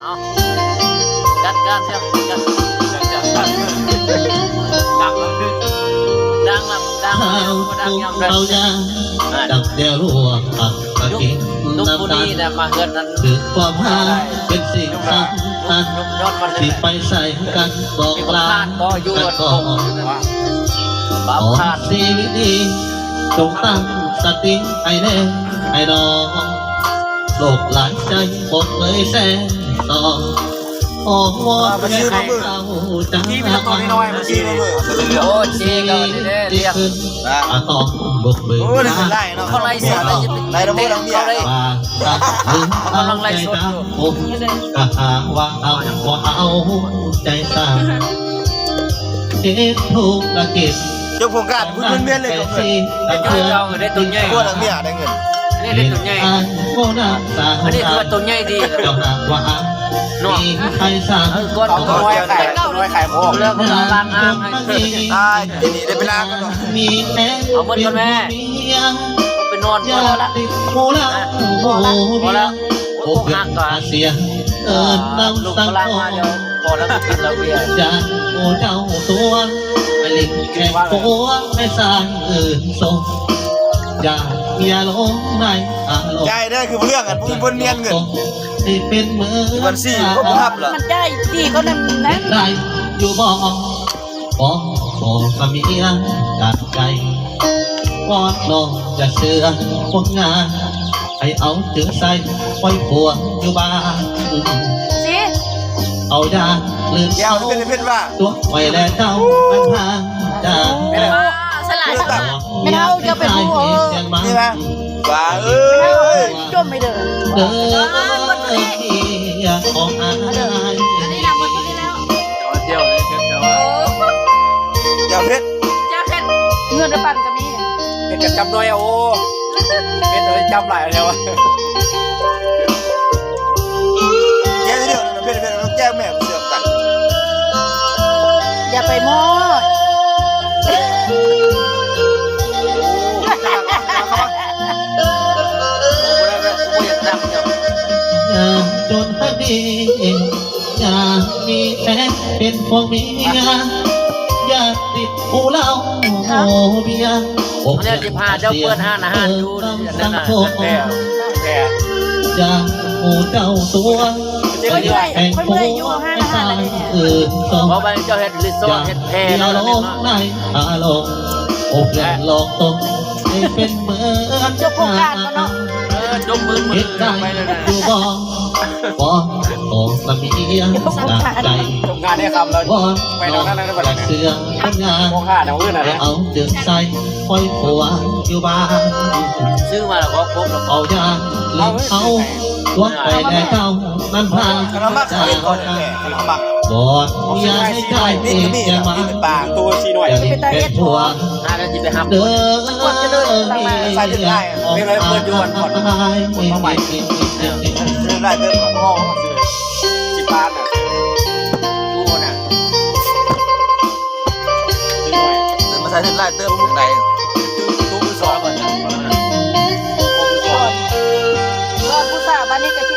ເອົາ ຈັດການເສຍ ຈັດການ ດັງ ດັງ ດັງ ດັງ ເອົາ ເອົາຢ່າງ ດັງແນວລວກ ຕັກມາກິນນຳກັນ ຄືຄວາມຮັກເປັນສິ່ງສຳຄັນ ຊິໄປໃສກັນບອກລາກັນກ່ອນ ຂອງຊີວິດນີ້ ຈົ່ງຕັ້ງສະຕິໃຫ້ແນ່ ໃຫ້ນ້ອງ ໂລກຫຼາຍໃຈບໍ່ເຄີຍແຊສອກ ອ້ອນວອນໃຫ້ເຂົາຈະຮັກ ທີ່ມີແຕ່ຕົວນ້ອຍໆ ເມື່ອກີ້ນີ້ ໂອ້ ເຈກະເດ້ລຽງ ອາ ຕ້ອງບຸກເບີກ ໂອ້ ໄດ້ເນາະ ເຂົາໄລສົດ ໄດ້ລະບໍ່ ເຂົາໄດ້ ກຳລັງໄລສົດຢູ່ ກະຫາວ່າເອົາບໍ່ເອົາໃຈສາ ເຮັດທຸລະກິດ ເຈົ້າຂອງການພຸ້ນແມ່ນເລີຍ ເຮັດຢູ່ເຈົ້າໄດ້ຕົວໃຫຍ່ ຜົວທັງເມຍໄດ້ເງິນ ນີ້ໄດ້ຕົວໃຫຍ່ ອັນນີ້ຄືວ່າຕົວໃຫຍ່ດີ ເຈົ້າຫາກວ່າເນາະ ມີໃຜສາ ເອີ ກ່ອນ ເອົານ້ອຍຂາຍ ນ້ອຍຂາຍບໍ່ ເລີກເອົາລ້າງອ່າງໃຫ້ ອ່າ ທີນີ້ໄດ້ໄປລ້າງກ່ອນເນາະ ມີແຮງ ເອົາໝົດກ່ອນແມ່ ໄປນອນກ່ອນ ພໍລະ ພໍລະ ບໍ່ຮັກກະ ເອີ ລູກຝຣັ່ງມາແລ້ວ ພໍລະ ກິນເຫຼົ້າເບຍ ຢ່າໂອເຈົ້າຕົວ ໄປຫຼິ້ນແຂ່ງຕົວ ໄປສ້າງອື່ນສົມ ຢ່າເມຍຫຼົງໃນອາລົມ ໃຫຍ່ເດີ ຄືເລື່ອງອັນຜູ້ຄົນມຽນເງິນ ໃຫ້ເປັນເໝືອນ ບັນຊີບໍ່ຮັບລະ ມັນໃຫຍ່ດີກວ່ານັ້ນນະ ໄດ້ຢູ່ບໍ່? ຂໍ ຂໍສະເມຍຈາກໃຈ ວອນນ້ອງຢ່າເຊື່ອຄົນງາມ ໃຫ້ເອົາໃຈໃສ່ໄວ້ຜົວຢູ່ບ້ານ ຊິ ເອົາຢ່າລືມເອົາຕົວໄວ້ແລເຈົ້າແມ່ນພາຈາກ ສະຫຼາຍ ແມ່ເຖົ້າຢ່າໄປຮູ້ ນີ້ນະ ວ່າເອີຍ ຈົມໄປເດີ ເດີ ເອີ ເມຍຂອງອ້າຍ ອັນນີ້ນະ ໝົດເທົ່ານີ້ແລ້ວ ແຈ່ວເຜັດ ແຈ່ວເຜັດ ເງິນໄປປັ່ນກະມີ ເຜັດກະຈັບໜ້ອຍ ໂອ້ ເຜັດເອົາໄປຈັບຫຼາຍແລ້ວ ແຈ່ວດຽວ ເຜັດ ເຜັດ ແຈ່ວແມ່ເຊື່ອມກັນ ຢ່າໄປໝໍ້ ບໍ່ໄດ້ແບບ ບໍ່ຢາກດັງເຈົ້າ ຢ່າຈົນຮັກດີ ຢາກມີແຟນເປັນພວກເມຍ ຢ່າຕິດຜູ້ເຫຼົ້າເມຍ ແລ້ວຊິພາເຈົ້າເປີດຮ້ານອາຫານຢູ່ອັນນັ້ນນະ ແພ ແພ ຢ່າໝູ່ເຈົ້າຕົວ ຂ້ອຍເມື່ອຍ ຂ້ອຍເມື່ອຍຢູ່ຮ້ານອາຫານນີ້ ເອີ ເວົ້າໄປເຈົ້າເຮັດຣີສອດເຮັດແພເນາະ ໃນອາລົມ ໂອ ເພື່ອນຫຼອກຕົນ ໃຫ້ເປັນເໝືອນ ຈົບໂຄງການບໍ່ເນາະ ເອີ ຈົບໝື່ນ ເຮັດໄດ້ຢູ່ບໍ່? ບໍ່ ຂໍສະເມຍຈາກໃຈ ຈົບງານໄດ້ຄຳແລ້ວ ວອນ ໄປທາງນັ້ນແລ້ວ ເຊື່ອຄົນງາມ ເອົາໃຈໃສ່ໄວ້ຜົວຢູ່ບ້ານ ຊື້ມາແລ້ວກໍຄົບແລ້ວ ເອົາຢ່າລືມເອົາ ຕົວໄປແດ່ເຈົ້າ ມັນພາຈາກເຮົາ ບໍ່ຢາກໃຫ້ໃຈເປັນຫຍັງມາ ຕົວຊີໜ້ອຍ ຢາກເປັນຜົວ ໜ້າຈະໄປຮັບ ເດີ ໃສ່ເລື່ອງຫຼາຍ ເລື່ອງຫຼາຍເປີດຢູ່ ເລື່ອງຫຼາຍເຕີບ ຊິບາດນະ ຕູ້ນະ ຊິໜ້ອຍ ເດີ ມາໃສ່ເລື່ອງຫຼາຍເຕີບ ຈັ່ງໃດ ຕູ້ມືສອງ ຕູ້ມືສອງ ລອດຜູ້ສາວ ບາດນີ້ກະຊິ